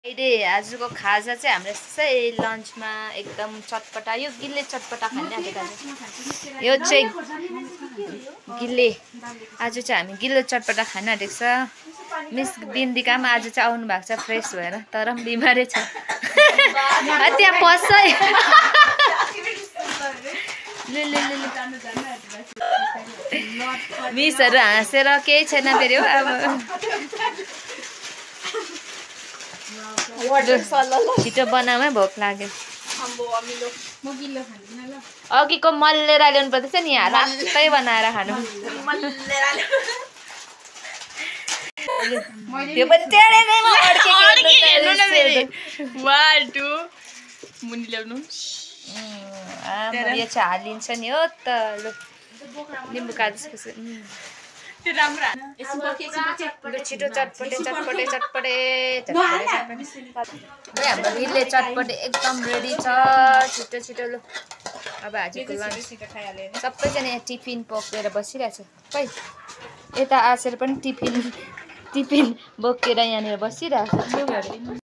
अहिले आजको खाजा चाहिँ हाम्रो यसै लन्चमा एकदम चटपटा यो गिल्ले चटपटा खाने आँटेको यो चाहिँ गिल्ले आज चाहिँ हामी गिल्ले चटपटा खान आँटेको छ मिस बिन्दिका पनि आज चाहिँ आउनु भएको छ फ्रेस भएर तर पनि बिमारै छ त्यहाँ पस्छ मिसहरू हाँसेर केही छैन फेरि हो अब छिटो बनामै भोक लाग्यो अघिको मल्लेरा ल्याउनु पर्दैछ नि यहाँ रातै बनाएर खानु त्यो पनि यो चाहिँ हालिन्छ नि हो त लिम्बू काजु छिटो चटपटे चटपटे चटपटे हाम्रो गिल्ले चटपटे एकदम रेडी छ छिटो छिटो लु अब आजको लन्च सबैजना यहाँ टिफिन बोकेर बसिरहेछ खै यता आसेर पनि टिफिन बोकेर यहाँनिर बसिरहेछ